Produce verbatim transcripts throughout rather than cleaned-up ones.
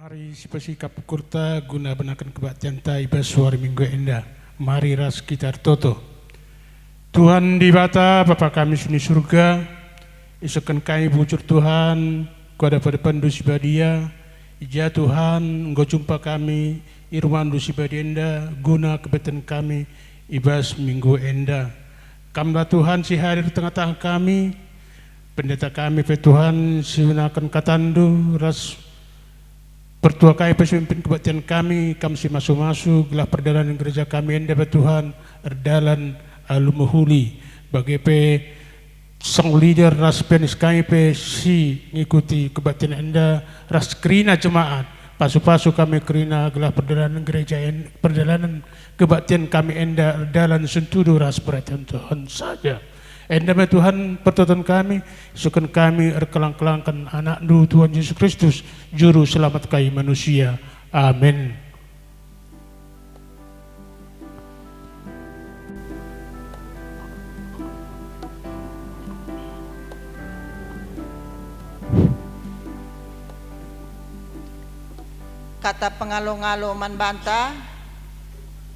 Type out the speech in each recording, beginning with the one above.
Mari sipesikap ukurta guna benaken kebaktianta i bas wari Minggu enda. Mari ras kita ertoto. Tuhan Dibata, Bapa kami si ni Surga, isehken kami bujur Tuhan ku adepan-adepanNdu si badia. I ja Tuhan enggo jumpa kami i rumahndu si badia enda guna kebaktin kami i bas Minggu enda. Kamlah Tuhan si hadir tengah-tengah kami, Pendeta kami pe Tuhan si benaken katanNdu ras Pertua kami pe si mimpin kebaktin kami, Kam si masu-masu gelah perdalanen gereja kami enda pe Tuhan erdalan alu mehuli. Bage pe song leader ras pianis kami pe si ngikuti kebaktin enda ras kerina jemaat. Pasu-pasu kami kerina gelah perdalanen gereja en-, perdalanen kebaktin kami enda erdalan sentudu ras peraten Tuhan saja. Enda me Tuhan pertoton kami, isehken kami erkelang-kelangken AnakNdu Tuhan Yesus Kristus, Juru Selamat kai manusia. Amin. Kata pengalo-ngalo man banta,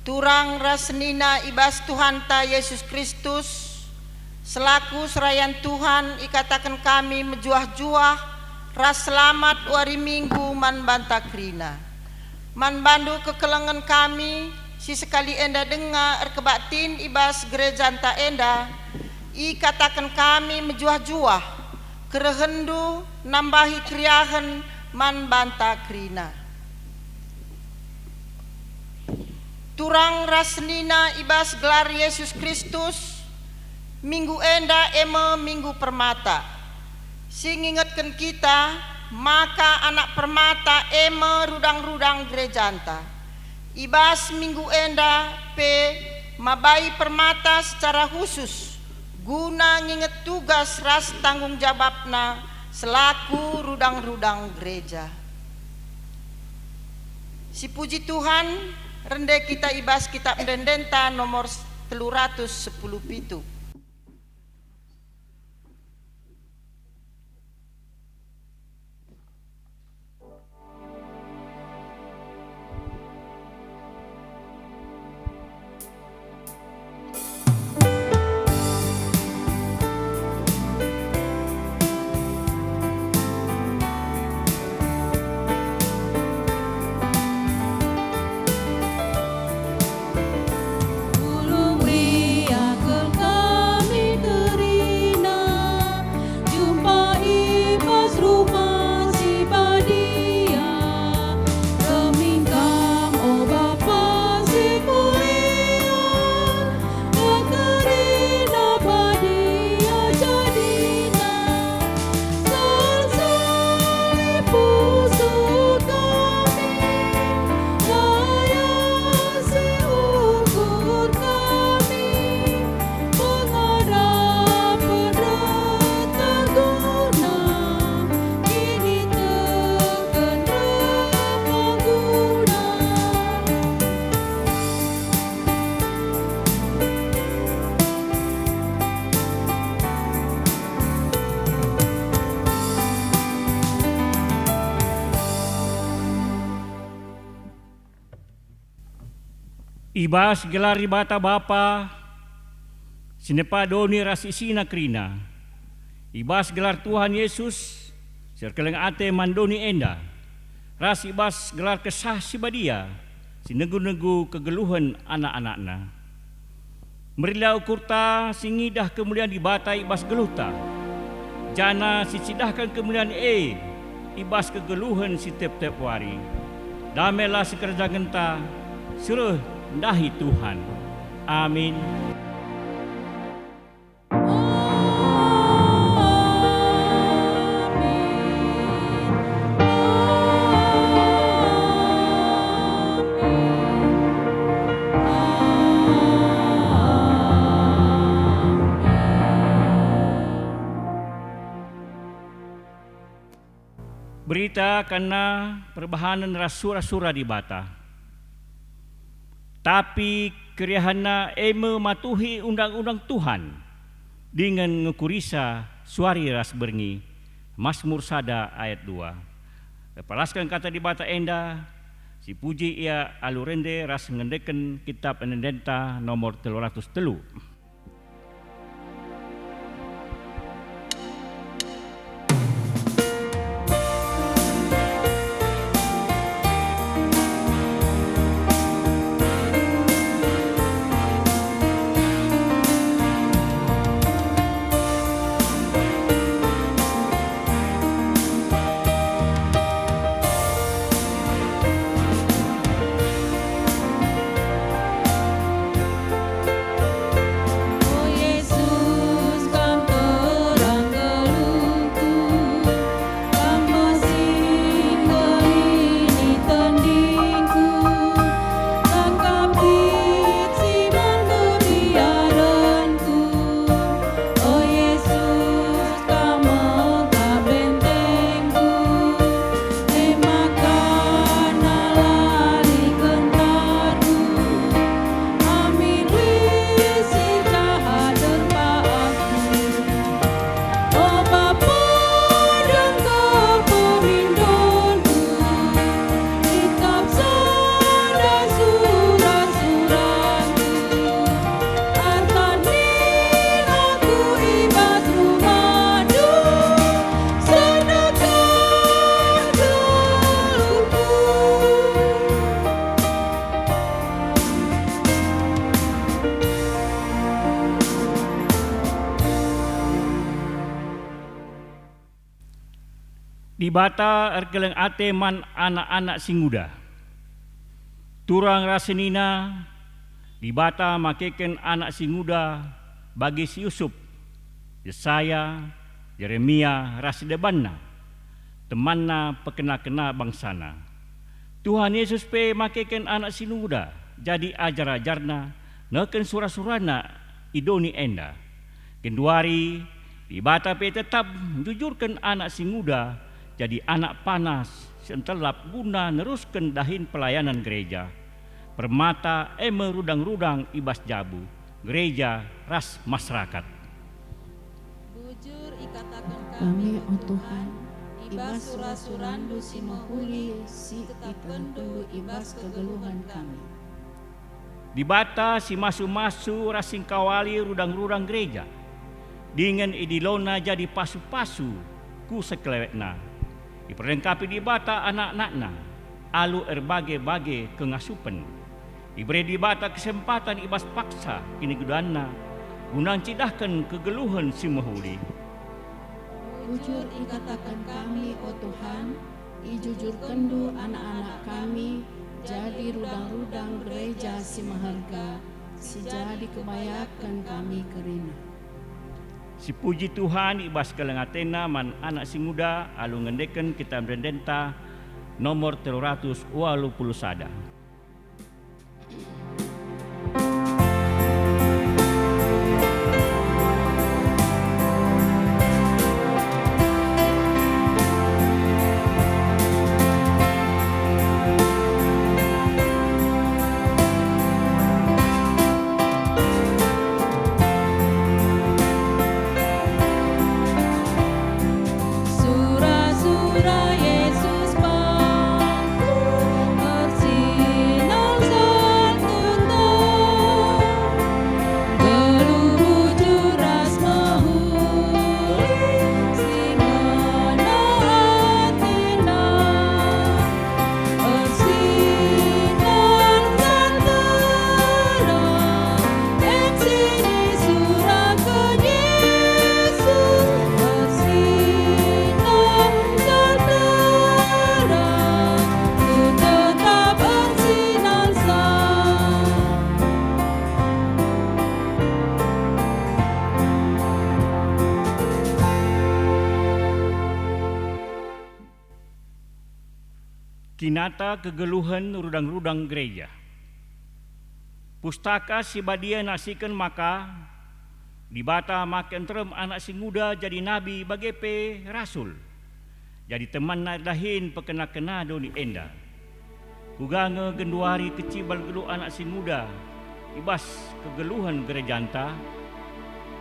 turang ras senina i bas Tuhanta Yesus Kristus, selaku serayan Tuhan ikataken kami mejuah-juah ras selamat wari Minggu man banta kerina. Man bandu kekelengen kami si sekali enda denga erkebaktin i bas gerejanta enda, ikataken kami mejuah-juah kerehenndu nambahi keriahen man banta kerina. Turang ras senina i bas gelar Yesus Kristus, minggu enda e me Minggu Permata, si ngingetken kita maka Anak Permata e me rudang-rudang gerejanta. I bas minggu enda pe mabai permata secara khusus guna nginget tugas ras tanggung jawabna selaku rudang-rudang gereja. Sipuji Tuhan, rende kita i bas Kitab Ende-endenta nomor telu ratus sepuluh pitu. Ulung riaken kami kerina, jumpa i bas rumah si badia. Kemin Kam, o Bapa si mulia, kerina badia jadina. Salsali pusuh kami, daya si ukur kami, pengarapen reta guna, kiniteken reta guna. I bas gelar Dibata Bapa, si nepa doni ras isina kerina, i bas gelar Tuhan Yesus, si erkeleng ate man doni enda, ras i bas gelar Kesah Si Badia, si negu-negu kegeluhen anak-anakNa. Merilah ukurta si ngidah kemulian Dibata i bas geluhta, janah sicidahken kemulian e i bas kegeluhen si tep-tep wari. Damela sikerajangenta, si reh ndahi Tuhan. Amin. Berita kerna perbahanen ras sura-sura Dibata. Tapi keriahenna e me matuhi undang-undang Tuhan, dingen ngukurisa suari ras berngi. Masmur sada ayat dua. Erpalasken Kata Dibata enda, sipuji Ia alu rende ras ngendeken Kitap Ende-endenta nomor telu ratus telu. O Yesus, Kam terang geluhku, Kam masih nggelini tendingku, Kam lit si menduri arenku. O Yesus, Kam me kap bentengku, e maka nalaliken tarku, amin lit si jahat derpahku. O Bapa, denga perlindunku, ikap sada sura-suraku. Artani aku i bas rumahndu, sedekahken geluhku. Dibata erkeleng ate man anak-anak si nguda. Turang ras senina, Dibata makeken anak si nguda bagi si Yusup, Jesaya, Jeremia, ras debanna, temanna pekena-kena bangsaNa. Tuhan Yesus pe makeken anak si nguda jadi ajar-ajarNa, nehken sura-suraNa i doni enda. Genduari, Dibata pe tetap njujurken anak si nguda jadi anak panas si entelap guna nerusken dahin pelayanan gereja. Permata e me rudang-rudang i bas jabu, gereja, ras maserakat. Bujur ikataken kami, o Tuhan, i bas sura-suraNdu si mehuli si itetapkenNdu i bas kegeluhen kami. Dibata si masu-masu ras si ngkawali rudang-rudang gereja, dingen idiloNa jadi pasu-pasu ku sekelewetna. Iperlengkapi Dibata anak-anakNa alu erbage-bage kengasupen. Ibere Dibata kesempaten i bas paksa kinigudanNa guna ncidahken kegeluhen si mehuli. Bujur ikataken kami, o Tuhan, ijujurkenNdu anak-anak kami jadi rudang-rudang gereja si meherga, si jadi kebayaken kami kerina. Sipuji Tuhan i bas keleng ateNa man anak si nguda alu ngendeken Kitap Ende-endenta nomor telu ratus waluh puluh sada. Sura-sura Yesus bangku ersinar satu tah, geluh bujur ras mehuli si ngena ateNa. Ersinar terang, ersinar suraken Yesus, ersinar terang, ku tetap ersinarsa. Kinata kegeluhen rudang-rudang gereja. Pustaka Si Badia nasiken maka Dibata make nterem anak si nguda jadi nabi bage pe rasul, jadi temanna erdahin pekena-kena doni enda. Kuga nge genduari kecibal geluh anak si nguda i bas kegeluhen gerejanta?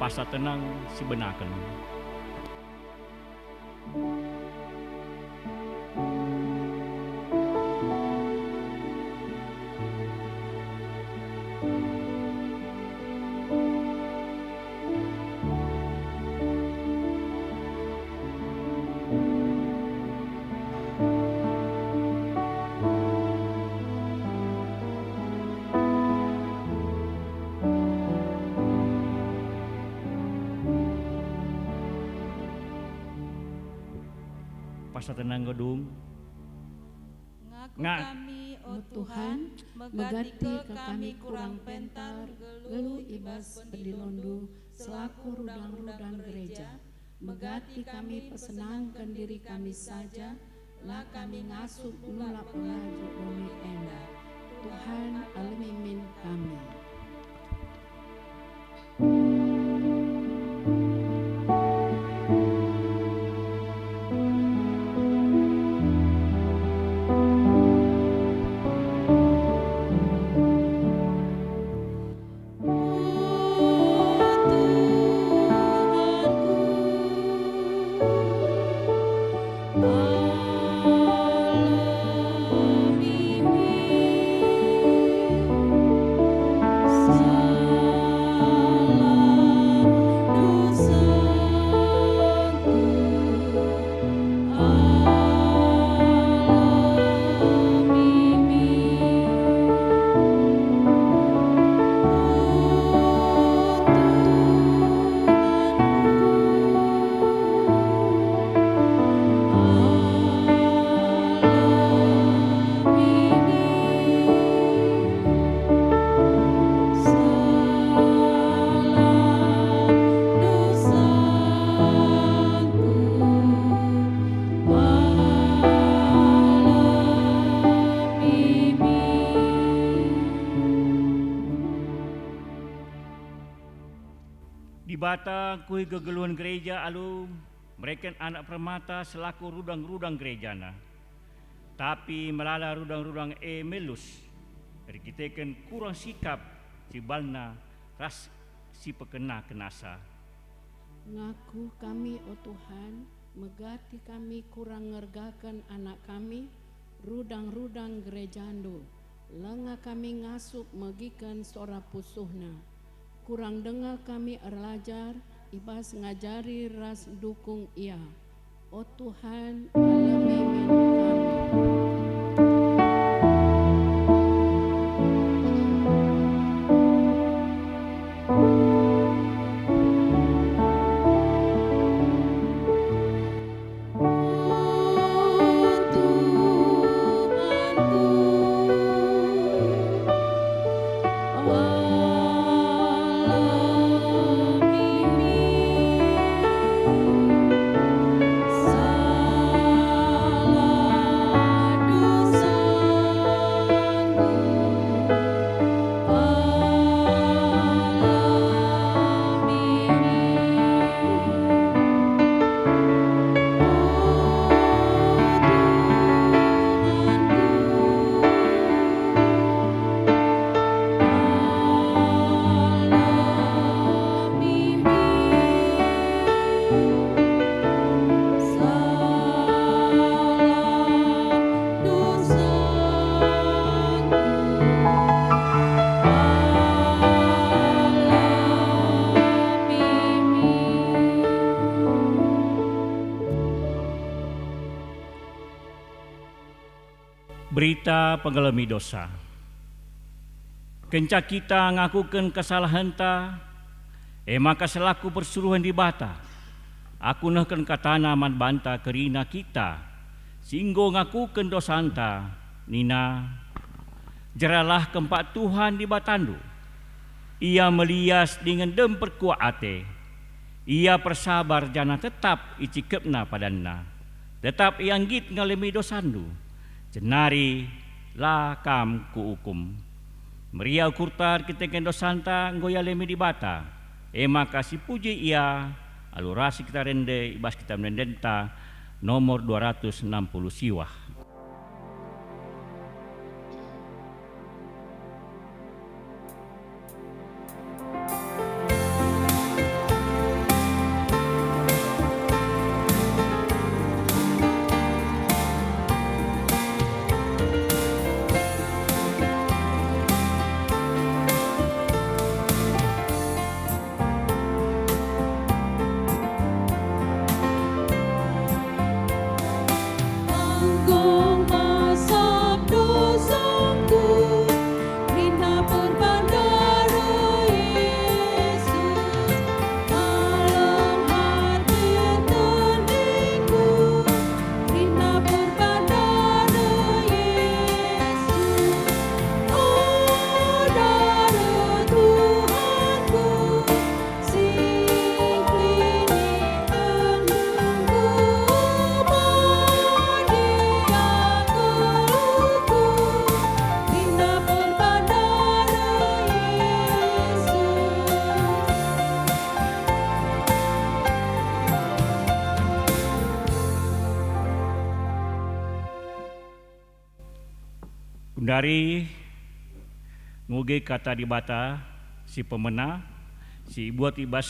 Pasa tenang sibenaken. Pasa tenang gedung. Ngaku Nga- kami, o Tuhan, megati ka kami kurang pentar nggeluh i bas pendilondu selaku rudang-rudang gereja. Megati kami pesenangken diri kami saja, la kami ngasup nulak pengajak doni enda. Tuhan, alemi min kami. Dibata ngkuhi kegeluhen gereja alu mereken Anak Permata selaku rudang-rudang gerejana. Tapi melala rudang-rudang e melus erkiteken kurang sikap sibalna ras si pekena-kenasa. Ngaku kami, o Tuhan, megati kami kurang ngergaken anak kami, rudang-rudang gerejandu. Langa kami ngasup megiken sora pusuhna. Kurang denga kami erlajar i bas ngajari ras ndukung ia. O Tuhan, alemi min kami. Berita Pengalemi Dosa. Kenca kita ngakuken kesalahenta, e maka selaku persuruhen Dibata, aku nehken katana man banta kerina kita si enggo ngakuken dosanta, nina, "Jeralah kempak Tuhan Dibatandu. Ia melias dingen dem perkuah ate. Ia persabar janah tetap icikepna padanna. Tetap ia nggit ngalemi dosandu, jenari la kam kuukum." Meriah ukurta erkiteken dosanta enggo ialemi Dibata, e maka sipuji Ia alu ras kita rende i bas Kitab Ende-endenta nomor dua ratus enam puluh siwah. Kari nguge Kata Dibata si pemena, si ibuat i bas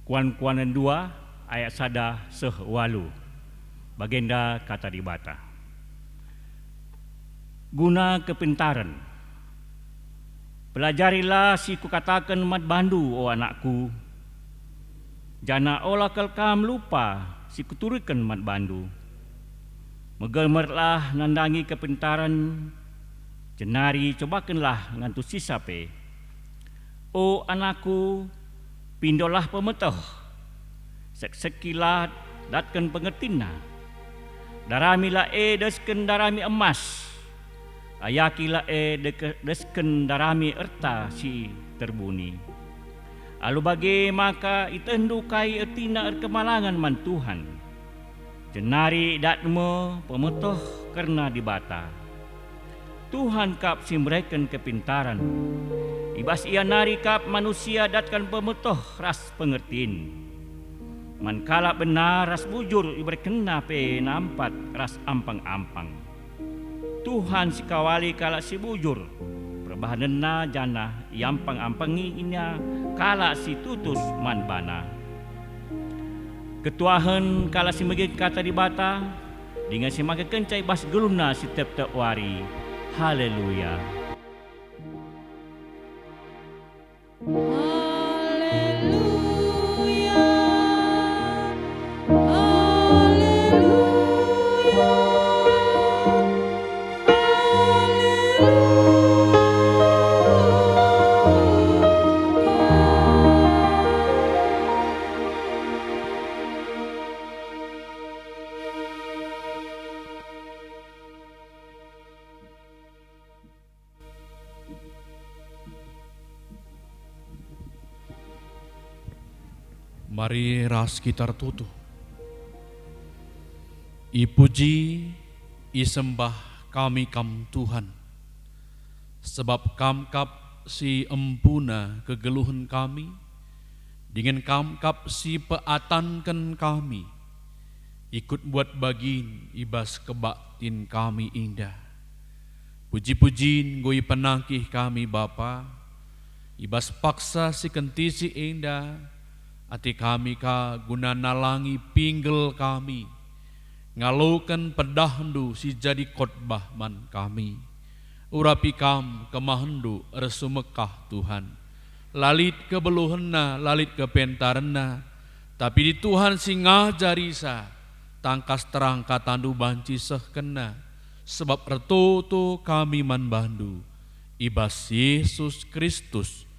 Kuan-kuanen dua ayat sada seh walu. Bagenda Kata Dibata. Guna kepentaren. Pelajarilah si kukataken man bandu, o anakku, janah ola kal kam lupa si kuturiken man bandu. Megemerlah nandangi kepentaren, jenari cobakenlah ngantusisa pe. O anakku, pindolah pemeteh, seksekilah datken pengertinna. Daramilah e desken darami emas, ayakilah e deke-, desken darami erta si terbuni. Alu bage maka itehndu kai ertina erkemalangen man Tuhan. Jenari dat me pemeteh kerna Dibata. Tuhan kap si mereken kepintaren. I bas Ia nari kap manusia datken pemeteh ras pengertin. Man kalak benar ras bujur iberekenNa pe nampat ras ampang-ampang. Tuhan sikawali kalak si bujur, perbahanenna janah iampang-ampangi ia kalak si tutus man baNa. Ketuahen kalak si mege Kata Dibata, dingen si makekenca i bas geluhna si tep-tep wari. Haleluya. Haleluya, haleluya, haleluya. Mari ras kita ertutuh. Ipuji, isembah kami Kam, Tuhan, sebab Kam kap si empuna kegeluhen kami, dingen Kam kap si peatanken kami, ikut mbuat bagin i bas kebaktin kami enda. Puji-pujin enggo ipenangkih kami, Bapa, i bas paksa si kentisi enda, ate kami ka guna nalangi pinggel kami, ngaloken pedahNdu si jadi kotbah man kami. Urapi Kam kemahenNdu ersumekah, Tuhan. La lit kebeluhenna, la lit kepentarenna, tapi di Tuhan si ngajarisa, tangkas terang kataNdu banci sehkenna, sebab ertoto kami man baNdu, i bas Yesus Kristus,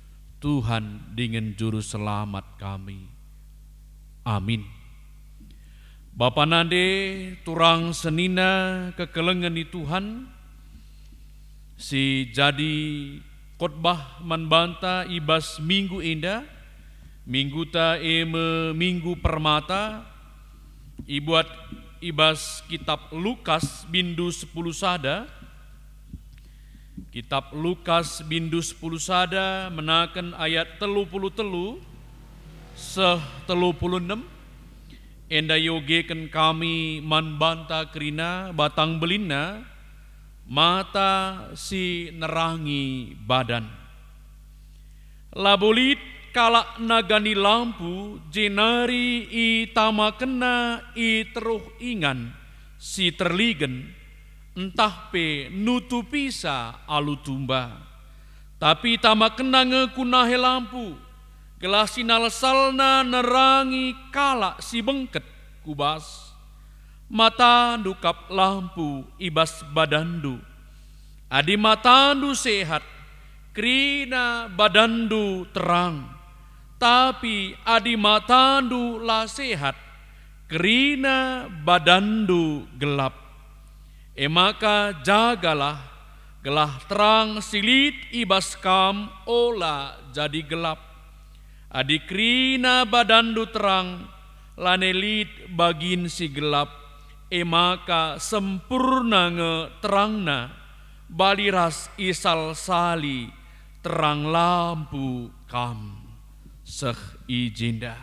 Tuhan dingen Juru Selamat kami. Amin. Bapa nande, turang senina kekelengen i Tuhan, si jadi kotbah man banta i bas minggu enda, mingguta e me Minggu Permata, ibuat i bas kitap Lukas bindu sepuluh sada, Kitap Lukas bindu sepuluh sada menaken ayat telu puluh telu seh telu puluh enem, enda iogeken kami man banta kerina batang belinna, mata si nerangi badan. Labo lit kalak nagani lampu jenari itamakenna i teruh ingan si terligen, ntah pe nutupisa alu tumba. Tapi itamakenna nge ku nahe lampu, gelah sinalsalna nerangi kalak si bengket ku bas. Matandu kap lampu i bas badanndu. Adi matandu sehat, kerina badanndu terang. Tapi adi matandu la sehat, kerina badanndu gelap. E maka jagalah, gelah terang si lit i bas kam ola jadi gelap. Adi kerina badanndu terang, lanai lit bagin si gelap, e maka sempurna nge terangna, bali ras isalsali terang lampu kam. Seh i jenda.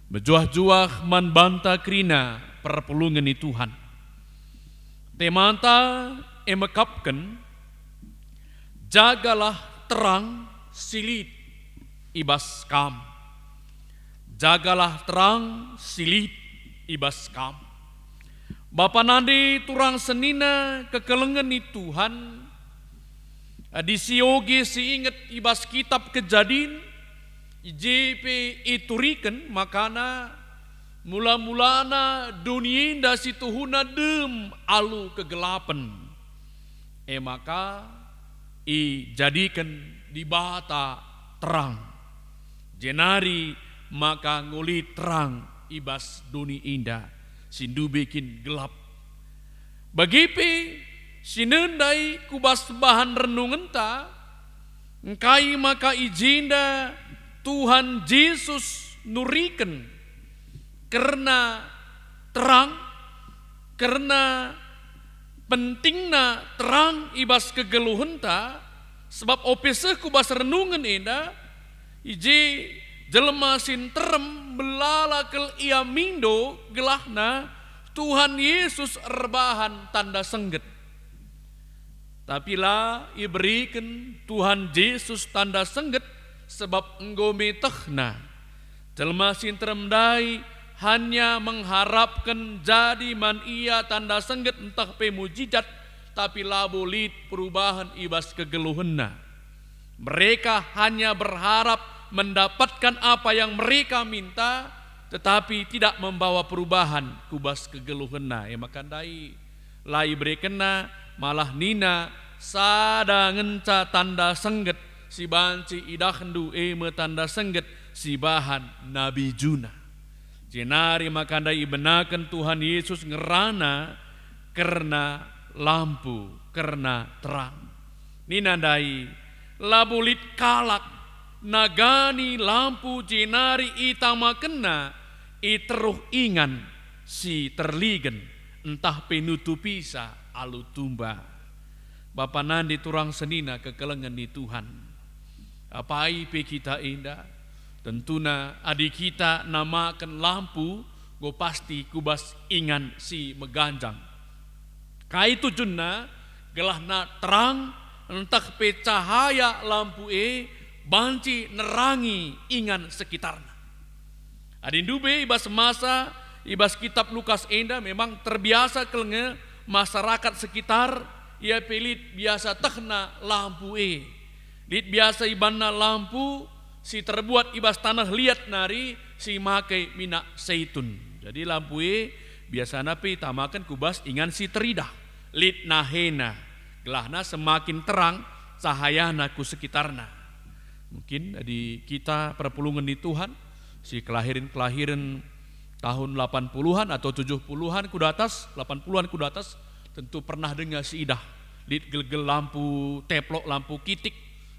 Mejuah-juah man banta kerina perpulungen i Tuhan. Temanta E mekapken, jagalah terang si lit i bas kam. Jagalah terang si lit i bas kam. Bapa nande turang senina kekelengen ni Tuhan, adi sioge siinget i bas Kitap Kejadin, i je pe ituriken makana mula-mulana doni enda situhuna dem alu kegelapen. E maka ijadiken Dibata terang, jenari maka nguli terang i bas doni enda si ndube kin gelap. Bage pe si nendai ku bas bahan renungenta, engkai maka i jenda Tuhan Jesus nuriken kerna terang, kerna pentingna terang i bas kegeluhenta, sebab ope seh ku bas renungen enda, i je jelma si nterem melala kal ia mindo gelahna Tuhan Yesus erbahan tanda sengget. Tapi la iberiken Tuhan Jesus tanda sengget, sebab enggo metehna. Jelma si nterem ndai hanya mengharapken jadi man ia tanda sengget ntah pe mujijat, tapi labo lit perubahen i bas kegeluhenna. Mereka hanya berharap mendapatkan apa yang mereka minta, tetapi tidak membawa perubahan ku bas kegeluhenna. E maka ndai la iberekenna, malah nina, "Sada ngenca tanda sengget si banci idahndu, e me tanda sengget si bahan Nabi Juna." Jenari maka ndai ibenaken Tuhan Yesus ngerana kerna lampu, kerna terang. Nina ndai, labo lit kalak nagani lampu jenari itamakenna i teruh ingan si terligen, ntah pe nutupisa alu tumba. Bapa nande turang senina kekelengen ni Tuhan. Apai pe kita enda, tentuna adi kita namaken lampu, enggo pasti ku bas ingan si meganjang. Kai tujunna? Gelahna terang ntah pe cahaya lampu e banci nerangi ingan sekitarna. Adi ndube i bas masa, i bas Kitap Lukas enda memang terbiasa kal nge masyarakat sekitar, ia pe lit biasa tehna lampu e. Lit biasa ibanna lampu si terbuat i bas taneh liat nari si make minak zaitun. Jadi lampu e biasana pe itamaken ku bas ingan si teridah. Lit nahena, gelahna semakin terang cahayana ku sekitarna. Mungkin adi kita perpulungen ni Tuhan, si kelahiren-kelahiren tahun delapan puluhan atau tujuh puluhan ku datas, delapan puluhan ku datas, tentu pernah denga si idah lit gelgel lampu teplok, lampu kitik,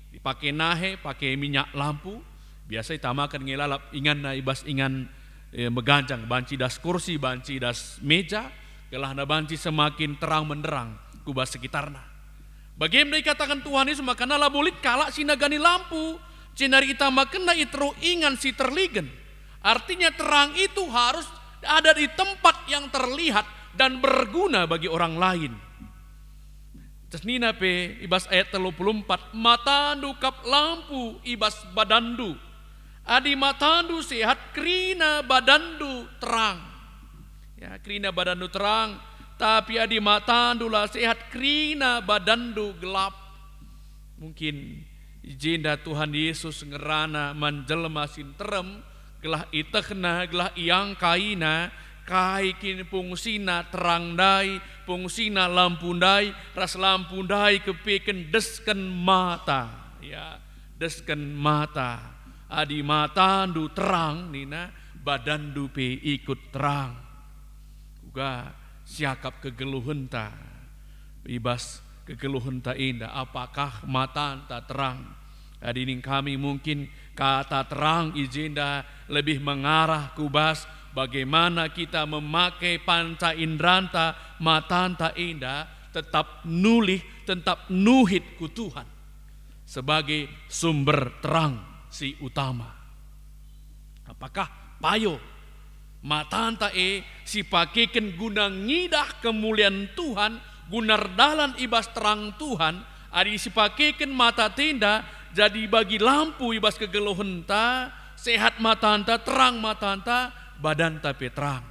dipake nahe, pake minyak lampu, biasa itamaken nge lalap inganna i bas ingan, eh, meganjang, banci das kursi, banci das meja, gelahna banci semakin terang menderang ku bas sekitarna. Bage me ikataken Tuhan Yesus, makana labo lit kalak si nagani lampu, jenari itamakenna i teruh ingan si terligen. Artinya terang itu harus ada di tempat yang terlihat dan berguna bagi orang lain. Terus nina pe i bas ayat telu puluh empat, "Matandu kap lampu i bas badanndu. Adi matandu sehat, kerina badanndu terang." Ya, kerina badanndu terang, tapi adi matandu la sehat, kerina badanndu gelap. Mungkin i jenda Tuhan Yesus ngerana man jelma si nterem, gelah itehna, gelah iangkaina, kai kin fungsina terang ndai, fungsina lampu ndai, ras lampu ndai kepeken desken mata. Ya, desken mata. Adi matandu terang, nina, badanndu pe ikut terang. Uga siakap kegeluhenta. I bas kegeluhenta enda, apakah matanta terang? Adi ning kami mungkin kata terang i jenda lebih mengarah ku bas bagaimana kita memakai panca inderanta, matanta enda tetap nulih, tetap nuhit ku Tuhan sebagai sumber terang si utama. Apakah payo matanta e sipakeken guna ngidah kemulian Tuhan, guna erdalan i bas terang Tuhan, adi sipakeken mata enda jadi bagi lampu i bas kegeluhenta, sehat matanta, terang matanta, badanta pe terang.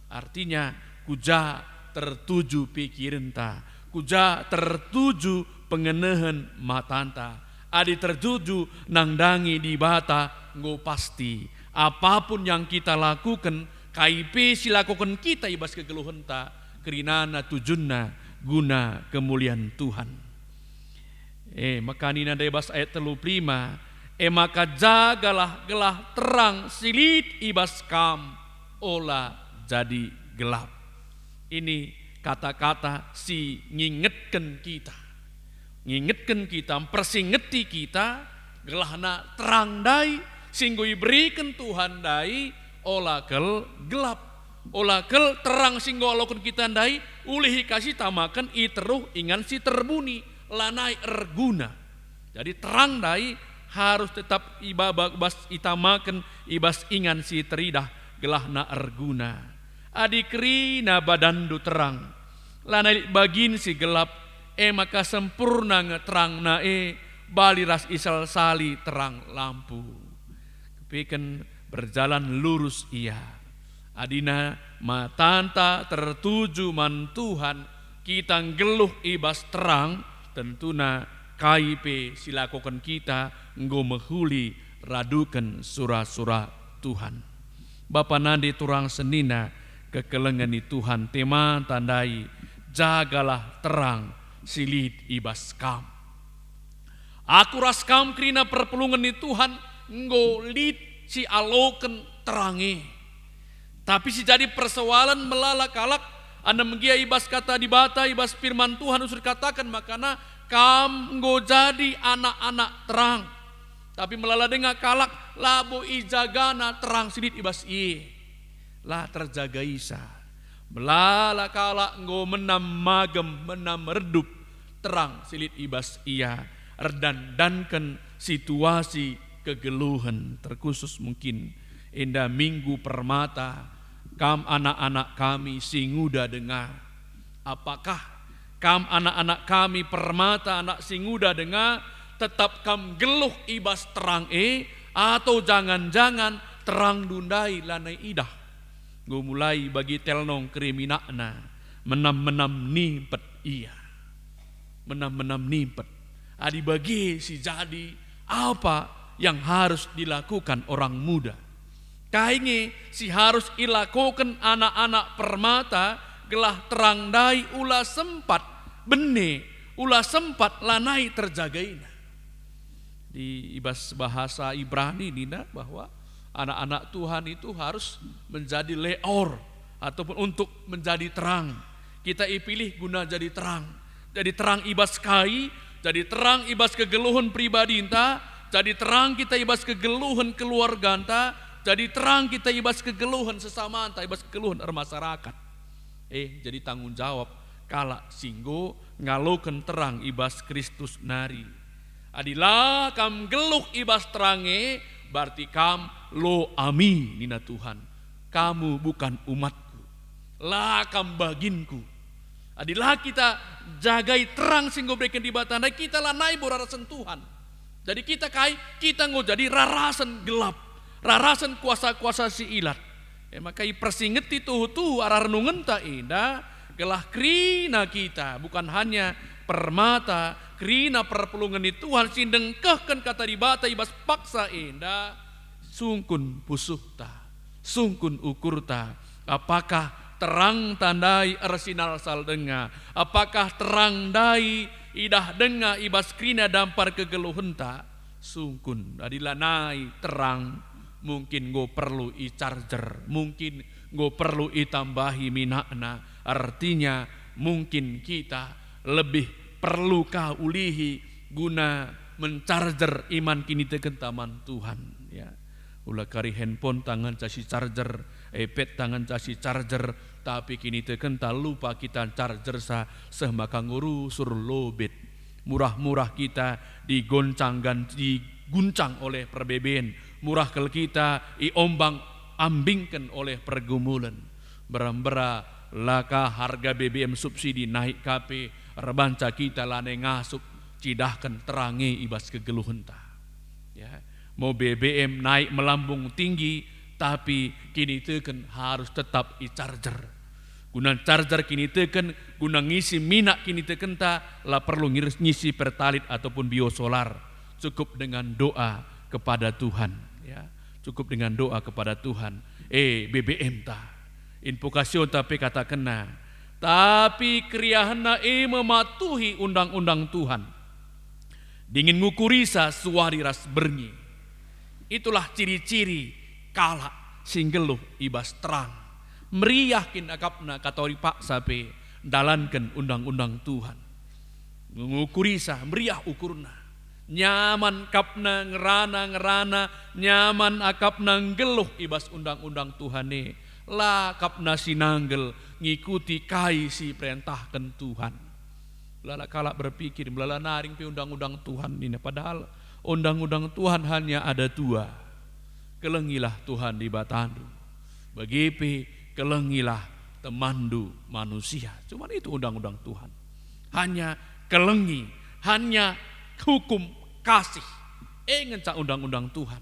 Artinya, ku ja tertuju pikirenta, ku ja tertuju pengenehen matanta. Adi tertuju nandangi Dibata, enggo pasti apapun yang kita lakuken, kai pe si lakoken kita i bas kegeluhenta, kerinana tujunna guna kemulian Tuhan. E maka nina ndai bas ayat telu puluh lima, "E maka jagalah gelah terang si lit i bas kam ola jadi gelap." Ini kata-kata si ngingetken kita. Ngingetken kita, mpersingeti kita, gelahna terang ndai si enggo iberiken Tuhan ndai ola kal gelap. Ola kal terang si enggo aloken kita ndai, ulih ka si itamaken i teruh ingan si terbuni, lanai erguna. Jadi terang ndai harus tetap ibaba bas itamaken i bas ingan si teridah, gelahna erguna. Adi kerina badanndu terang, lanai lit bagin si gelap, e maka sempurna nge terangna e, bali ras isalsali terang lampu. Kepiken berjalan lurus ia. Adina matanta tertuju man Tuhan, kita nggeluh i bas terang, tentuna kai pe si lakoken kita enggo mehuli raduken sura-sura Tuhan. Bapa nande turang senina kekelengen i Tuhan, temanta ndai, jagalah terang si lit i bas kam. Aku ras kam kerina perpulungen ni Tuhan enggo lit si aloken terang e. Tapi si jadi persoalen melala kalak, anem gia i bas Kata Dibata, i bas Firman Tuhan usur kataken makana, "Kam enggo jadi anak-anak terang." Tapi melala denga kalak labo ijagana terang si lit i bas ie. La terjagaisa. Melala kalak enggo menam magem, menam redup terang si lit i bas ia, erdandanken situasi kegeluhen terkhusus mungkin enda Minggu Permata, kam anak-anak kami si nguda denga. Apakah kam anak-anak kami Permata, anak si nguda denga, tetap kam nggeluh i bas terang e, atau jangan-jangan terangndu ndai lanai idah? Enggo mulai bagi telnong keriminakna, menam-menam nimpet ia. Menam-menam nimpet. Adi bage si jadi, apa yang harus dilakukan orang muda? Kai nge si harus ilakoken anak-anak Permata gelah terang ndai ula sempat bene, ula sempat lanai terjagaina? Di, i bas bahasa Ibrani nina bahwa anak-anak Tuhan itu harus menjadi leor ataupun untuk menjadi terang. Kita ipilih guna jadi terang. Jadi terang i bas kai, jadi terang i bas kegeluhen pribadinta, jadi terang kita i bas kegeluhen keluarganta, jadi terang kita i bas kegeluhen sesamanta, i bas kegeluhen ermasarakat. Eh, jadi tanggung jawab kalak si enggo ngaloken terang i bas Kristus nari. Adi la kam nggeluh i bas terang e, berarti kam lo ami, nina Tuhan. Kamu bukan umat-Ku. La kam bagin-Ku. Adi la kita jagai terang si enggo ibereken Dibata ndai, kita lanai bo rarasen Tuhan. Jadi kita kai? Kita enggo jadi rarasen gelap, rarasen kuasa-kuasa si ilat. E maka ipersingeti tuhu-tuhu arah renungenta enda, gelah kerina kita, bukan hanya Permata, kerina perpulungen ni Tuhan si ndengkehken Kata Dibata i bas paksa enda, sungkun pusuhta, sungkun ukurta, apakah terangta ndai ersinalsal denga, apakah terang ndai idah denga i bas kerina dampar kegeluhenta? Sungkun, adi lanai terang, mungkin enggo perlu i-charger, mungkin enggo perlu itambahi minakna. Artinya, mungkin kita lebih perlu ka ulihi guna men-charger iman kinitekenta man Tuhan, ya. Ula kari handphoneta ngenca si-charger, iPadta ngenca si-charger, tapi kinitekenta lupa kita chargersa, seh maka ngurusur lobet. Murah-murah kita digoncang gan-, diguncang oleh perbeben, murah kal kita iombang-ambingken oleh pergumulen. Mbera-mbera La ka harga B B M subsidi naik ka pe, erbanca kita lanai ngasup cidahken terang e i bas kegeluhenta. Ya, mau B B M naik melambung tinggi, tapi kiniteken harus tetap i-charger. Guna charger kiniteken, guna ngisi minak kinitekenta, la perlu ngiris-, ngisi Pertalite ataupun biosolar. Cukup dengan doa kepada Tuhan, ya. Cukup dengan doa kepada Tuhan. Eh, B B M ta. Invokasionta pe katakenna, "Tapi keriahenna e mematuhi undang-undang Tuhan. Dingen ngukurisa suari ras berngi." Itulah ciri-ciri kalak si nggeluh i bas terang. Meriah kin akapna katawari paksa pe ndalanken undang-undang Tuhan. Ngukurisa, meriah ukurna. Nyaman akapna ngerana-ngerana, nyaman akapna nggeluh i bas undang-undang Tuhan e. La akapna si nanggel ngikuti kai si iperentahken Tuhan. Melala kalak berpikir, melala naring pe undang-undang Tuhan nina, padahal undang-undang Tuhan hanya ada dua. Kelengilah Tuhan Dibatandu. Bage pe kelengilah temanndu manusia. Cuman itu undang-undang Tuhan. Hanya kelengi, hanya hukum kasih. E ngenca undang-undang Tuhan.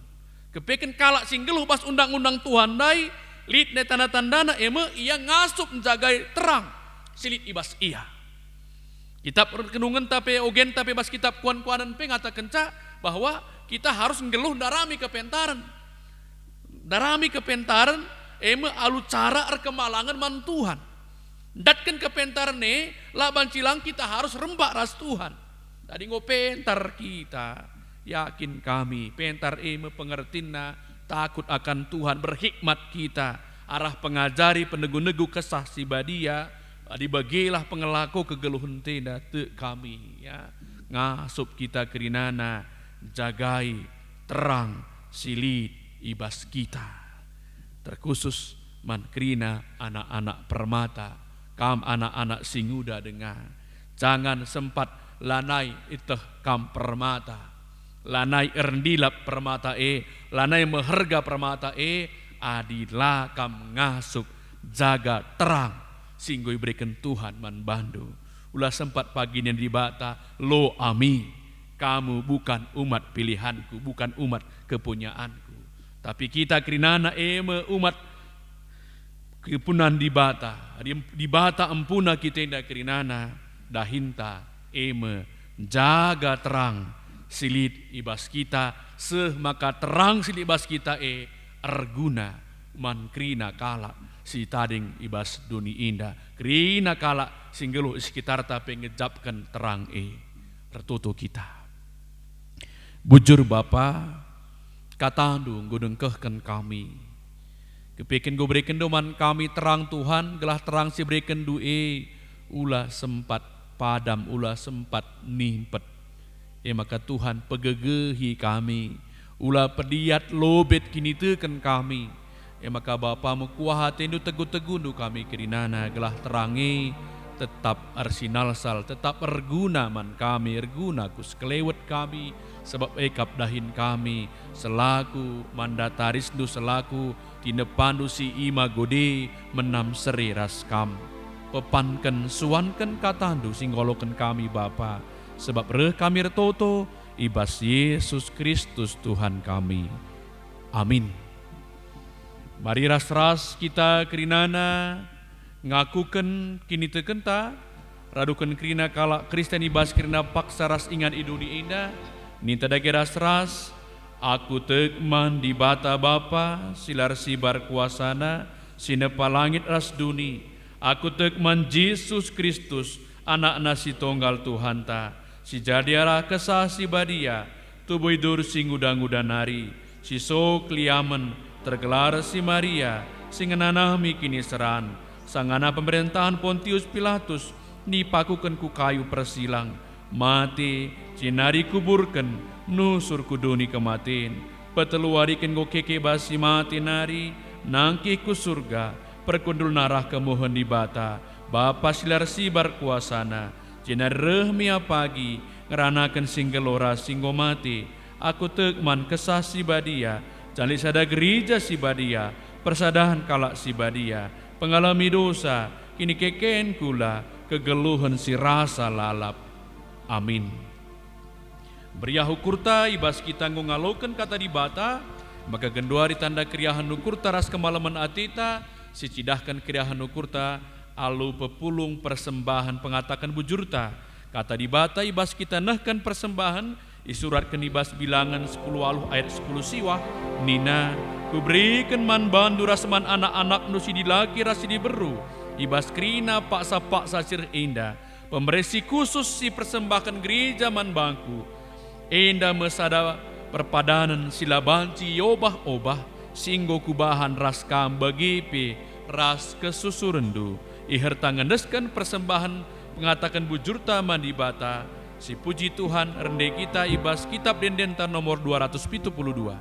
Kepeken kalak si nggeluh bas undang-undang Tuhan ndai, lit nai tanda-tandana, e me ia ngasup njagai terang si lit i bas ia. Kitab Renungenta pe, ogenta pe bas kitab Kuan-kuanen pe ngatakenca bahwa kita harus nggeluh ndarami kepentaren. Ndarami kepentaren, e me alu cara erkemalangen man Tuhan. Ndatken kepentaren e, la banci lang kita harus rembak ras Tuhan. Jadi enggo pentar kita. Yakin kami, pentar e me pengertinna, takut akan Tuhan, berhikmat kita, arah pengajari penegu-negu Kesah Si Badia, adi bagelah pengelako kegeluhenta enda, tek kami, ya, ngasup kita kerinana, jagai terang si lit i bas kita. Terkhusus man kerina anak-anak permata, kam anak-anak si nguda denga. Jangan sempat lanai ieteh kam permata, lanai erndilap permata e, lanai meherga permata e, adi la kam ngasup jaga terang si enggo ibereken Tuhan man bandu. Ula sempat pagi nina Dibata, "Lo ami, kamu bukan umat pilihanku, bukan umat kepunyaanku." Tapi kita kerinana e me umat kepunan Dibata. Adi Dibata empuna kita enda kerinana, dahinta e me njaga terang si lit i bas kita, seh maka terang si lit i bas kita e erguna man kerina kalak si tading i bas doni enda, kerina kalak si nggeluh i sekitarta pe ngejapken terang e. Ertoto kita. Bujur Bapa, KataNdu enggo nengkehken kami. Kepeken enggo berekenNdu man kami terang, Tuhan, gelah terang si berekenNdu e ula sempat padam, ula sempat nimpet. E maka, Tuhan, pegegehi kami, ula pediat lobet kiniteken kami. E maka, Bapa, mekuah ateNdu, tegu-tegundu kami kerinana, gelah terang e tetap ersinalsal, tetap erguna man kami, erguna ku sekelewet kami, sabap e kap dahin kami selaku mandatarisNdu, selaku tinepaNdu si imagode menam seri ras Kam. Pepanken, suanken kataNdu si ngaloken kami, Bapa, sabap reh kami ertoto i bas Yesus Kristus Tuhan kami. Amin. Mari ras-ras kita kerinana ngakuken kinitekenta, raduken kerina kalak Kristen i bas kerina paksa ras ingan i doni enda, ninta dage ras-ras, "Aku tek man Dibata Bapa, si la ersibar kuasaNa, si nepa langit ras doni. Aku tek man Jesus Kristus, AnakNa si Tonggal Tuhanta, si jadi arah Kesah Si Badia, tubuh idur si nguda-nguda nari, si sok liamen, tergelar si Maria, si ngenanami kiniseran, sangana pemerentahen Pontius Pilatus, nipakuken ku kayu persilang, mate, jenari kuburken, nusur ku doni kematen, petelu wari kin enggo keke bas si mate nari, nangkih ku Surga, perkundulna arah kemuhen Dibata, Bapa si la ersibar kuasaNa, jenari reh me ia pagi, ngeranaken si nggeluh ras si enggo mate. Aku tek man Kesah Si Badia, janah lit sada Gerija Si Badia, persadahen kalak si badia, pengalemi dosa, kinikeken kula, kegeluhen si rasa lalap. Amin. Meriah ukurta i bas kita enggo ngaloken Kata Dibata, maka genduari tanda keriahen ukurta ras kemalemen ateta, sicidahken keriahen ukurta alu pepulung persembahen pengataken bujurta. Kata Dibata i bas kita nehken persembahen isuratken i bas Bilangen sepuluh waluh ayat sepuluh siwah, nina, "Kuberiken man bandu ras man anak-anakndu si dilaki ras si diberu i bas kerina paksa-paksa si reh enda, pemere si khusus si persembahken gereja man bangku. Enda me sada perpadanen si la banci iobah-obah, si enggo kubahan ras kam bage pe ras kesusurenndu." Iherta ngendesken persembahen ngataken bujurta man Dibata. Sipuji Tuhan, rende kita i bas Kitab Ende-endenta nomor dua ratus pitu puluh dua.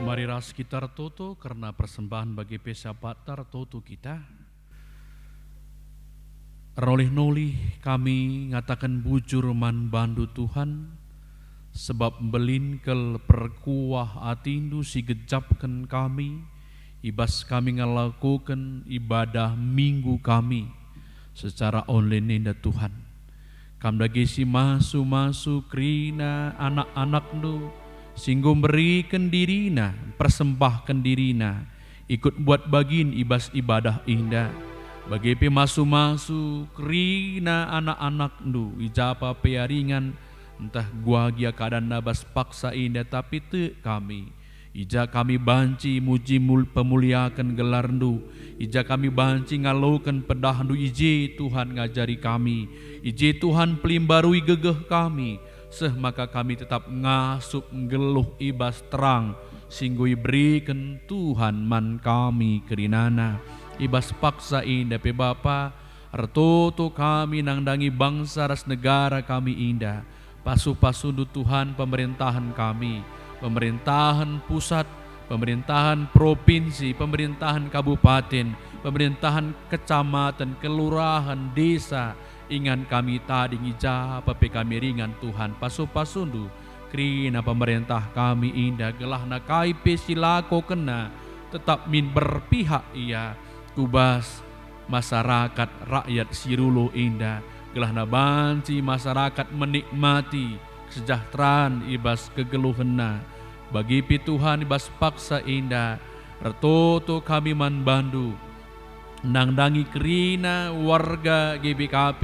Mari ras kita ertoto kerna persembahen bage pe sapatta ertoto kita. Ernolih-nolih kami ngataken bujur man bandu, Tuhan, sebab mbelin kal perkuah atindu si gejapken kami, i bas kami ngelakoken ibadah Minggu kami secara online enda, Tuhan. Kam dage si masu-masu kerina anak-anakndu si enggo mberiken dirina, mpersembahken dirina, ikut mbuat bagin i bas ibadah enda. Bage pe masu-masu kerina anak-anakndu i ja pe ia ringan ntah guagia keadanna bas paksa enda, tapi tek kami. I ja kami banci muji mul-, pemuliaken gelarndu, i ja kami banci ngaloken pedahndu, i je Tuhan ngajari kami, i je Tuhan pelimbarui gegeh kami, seh maka kami tetap ngasup nggeluh i bas terang si enggo iberiken Tuhan man kami kerinana. I bas paksa enda pe Bapa, ertoto kami nandangi bangsa ras negara kami enda. Pasu-pasundu Tuhan pemerentahen kami, pemerentahen pusat, pemerentahen provinsi, pemerentahen kabupaten, pemerentahen kecamatan, kelurahan, desa, ingan kami tading i ja pe kami ringan, Tuhan, pasu-pasundu kerina pemerentah kami enda, gelahna kai pe si lakokenna tetap min berpihak ia ku bas masarakat rakyat si ruluh enda, gelahna banci masarakat menikmati kesejahteraan i bas kegeluhenna. Bagi pe Tuhan, i bas paksa enda, ertoto kami man bandu, nandangi kerina warga G B K P,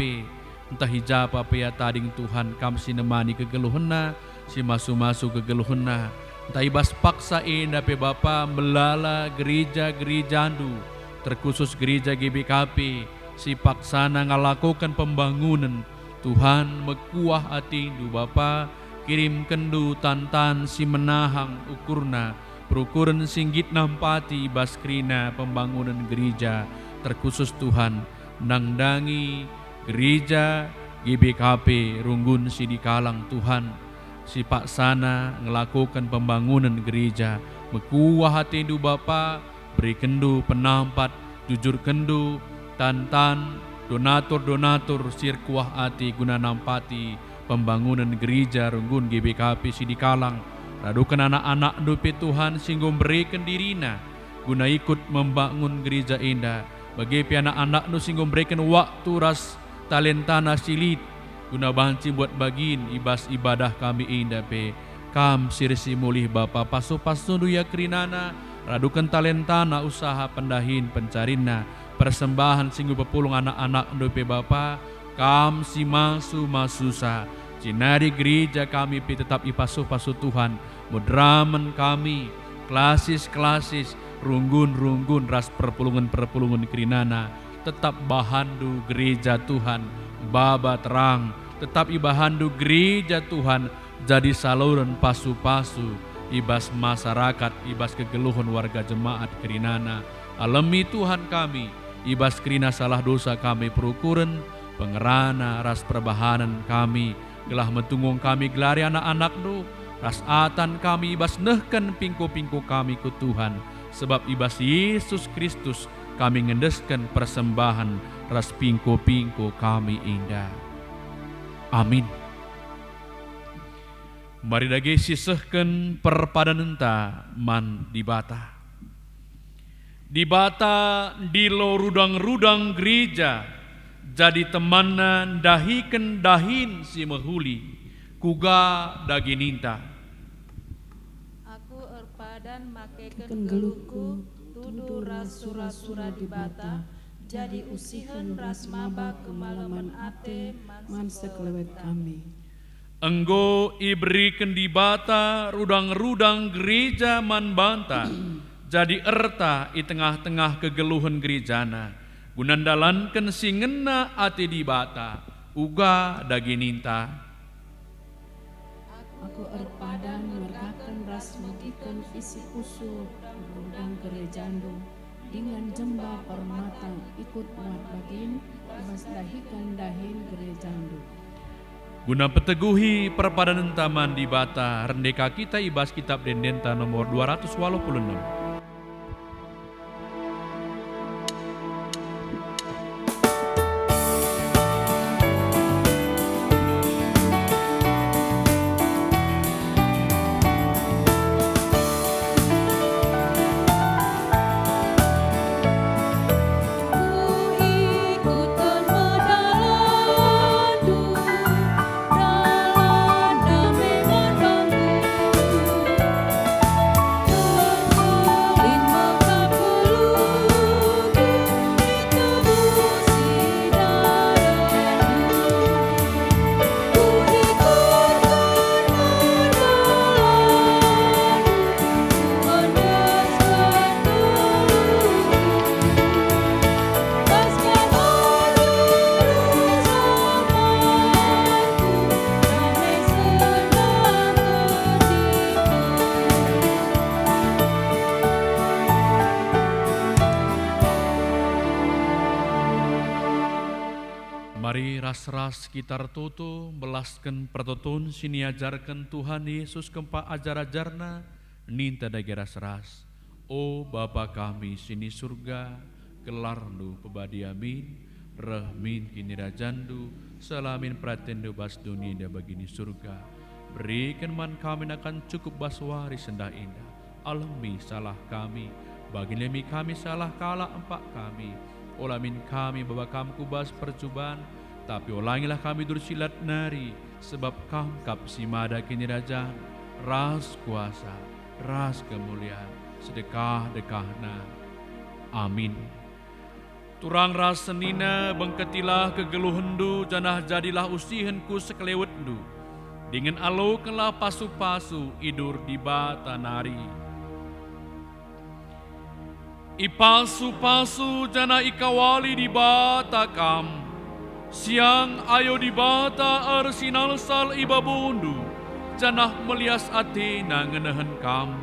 ntah i ja pe ia tading Tuhan, Kam si nemani kegeluhenna, si masu-masu kegeluhenna. Ntah i bas paksa enda pe Bapa, melala gereja-gerejandu, terkhusus gereja G B K P, si paksana ngelakoken pembangunen. Tuhan, mekuah atendu Bapa, kirimkenndu tan-tan si menahang ukurna, perukuren si nggit nampati i bas kerina pembangunen gereja, terkhusus Tuhan, nandangi gereja G B K P Runggun Sidikalang Tuhan, si paksana ngelakoken pembangunen gereja. Mekuah atendu Bapa, berikenndu penampat, jujurkenndu tan-tan donatur-donatur si erkuah ate guna nampati pembangunen gereja Runggun G B K P Sidikalang, raduken anak-anakndu pe Tuhan si enggo mbereken dirina guna ikut membangun gereja enda, bage pe anak-anakndu si enggo mbereken waktu ras talentana si lit guna banci mbuat bagin i bas ibadah kami enda pe. Kam si ersimulih Bapa, pasu-pasundu ia kerinana, raduken talentana usaha pendahin pencarinna, persembahan si enggo ipepulung anak-anakndu pe Bapa, Kam si masu-masusa. Jenari gereja kami pe tetap ipasu-pasu Tuhan, moderamen kami, klasis-klasis, runggun-runggun ras perpulungen-perpulungen kerinana, tetap bahanNdu gereja Tuhan, baba terang, tetap ibahanNdu gereja Tuhan jadi saluren pasu-pasu i bas masarakat, i bas kegeluhen warga jemaat kerinana. Alemi Tuhan kami, i bas kerina salah dosa kami perukuren, pengerana ras perbahanen kami, gelah metunggung kami gelari anak-anakNdu, ras atan kami i bas nehken pingko-pingko kami ku Tuhan, sebab i bas Yesus Kristus kami ngendesken persembahen ras pingko-pingko kami enda. Amin. Mari dage sisehken perpadanenta man Dibata. Dibata ndilo rudang-rudang gereja, jadi temanna ndahiken dahin si mehuli, kuga dage ninta. Aku erpadan makeken geluhku, tudu ras sura-sura Dibata, jadi usihen ras maba kemalemen ate man sekelewet kami. Enggo iberiken Dibata rudang-rudang gereja man banta, jadi erta i tengah-tengah kegeluhen gerejana, guna ndalanken si ngena ate Dibata, uga dage ninta. Aku erpadan mergaken ras megiken isi pusuh rudang gerejandu, dingen jemba permata ikut muat bagin i bas dahiken dahin gerejandu. Guna peteguhi perpadanenta man Dibata, rende ka kita i bas Kitap Ende-endenta nomor dua ratus waluh puluh enem. Mari ras-ras kita ertoto, mbelasken pertoton si niajarken Tuhan Yesus kempak ajar-ajarNa, ninta dage ras-ras. O Bapa kami si ni Surga, gelarNdu pebadia min, reh min kinirajanNdu, seh la min peratenNdu bas doni enda bagi ni Surga. Beriken man kami nakan cukup bas wari sendah enda. Alemi salah kami, bagi nalemi kami salah kalak empak kami. Ola min kami baba Kam ku bas percuban, tapi olangilah kami dursilat nari, sebab Kam kap si mada kinirajan, ras kuasa, ras kemulian, sedekah-dekahna. Amin. Turang ras senina, bengketilah kegeluhenndu janah jadilah usihen ku sekelewetndu. Dingen alokenlah pasu-pasu idur Dibata nari. Ipasu-pasu janah ikawali Dibata kam. Siang ayo Dibata ersinalsal i babondu, janah melias ateNa ngenehen kam.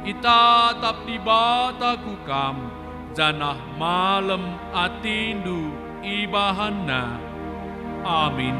Itatap Dibata ku kam, janah malem atendu ibahanNa. Amin.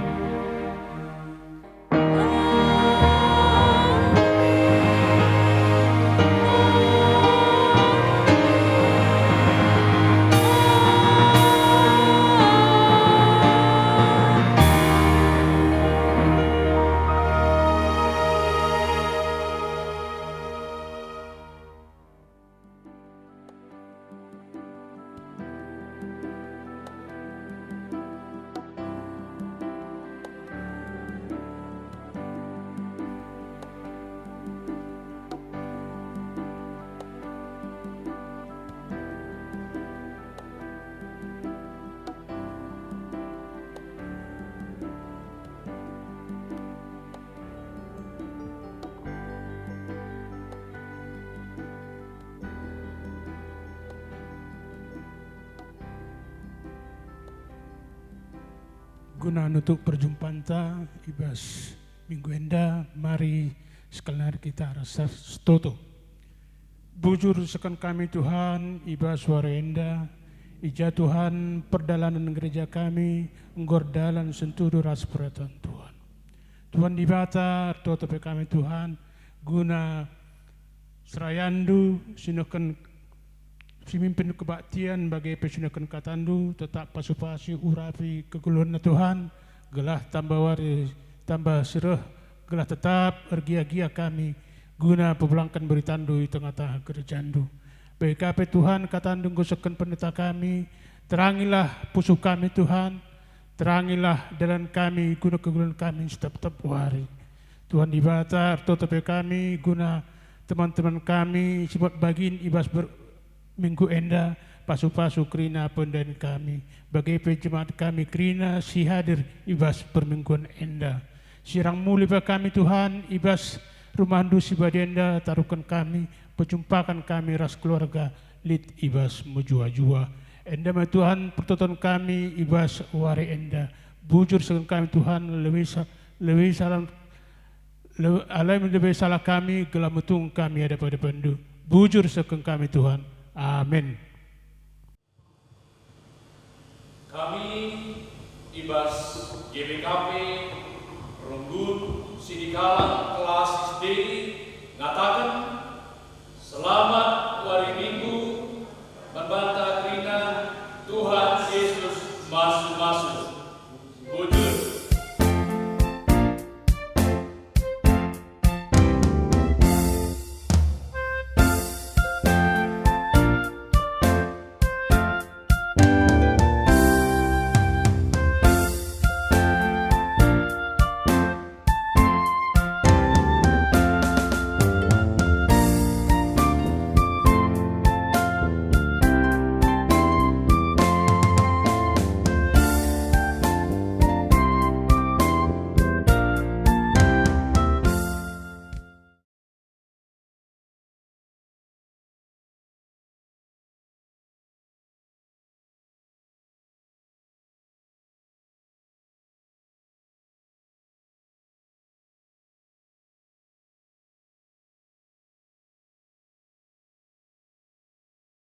Guna nutup perjumpanta i bas minggu enda, mari sekali nari kita rasa setoto. Bujur seken kami, Tuhan, i bas wari enda, i ja, Tuhan, perdalanen gereja kami enggo erdalan sentudu ras peraturan Tuhan. Tuhan Dibata, ertoto pe kami, Tuhan, guna serayanNdu, si nehken, si mimpin kebaktian, bage pe si nehken kataNdu, tetap pasu-pasu urapi kegeluhenna, Tuhan, gelah tamba wari tamba si reh, gelah tetap ergia-gia kami guna pepulangken beritaNdu i tengah-tengah gerejaNdu. Bage ka pe, Tuhan, kataNdu enggo sehken pendeta kami, terangilah pusuh kami, Tuhan, terangilah dalan kami guna kegeluhen kami setep-tep wari. Tuhan Dibata, ertoto pe kami guna teman-teman kami si buat bagin i bas ber-, minggu enda, pasu-pasu kerina pendahin kami, bage pe jemaat kami kerina si hadir i bas permingguan enda. Sirang mulih pe kami, Tuhan, i bas rumahNdu si badia enda, taruhken kami, pejumpaken kami ras keluarga lit i bas mejuah-juah. Enda me, Tuhan, pertoton kami i bas wari enda. Bujur seken kami, Tuhan, lebe sa-, lebe salah, le-, alai lebe salah kami, gelah metunggung kami i adap-adapndu. Bujur seken kami, Tuhan. Amin. Kami i bas G B K P Runggun Sidikalang kelas S D ngataken, selamat wari Minggu man banta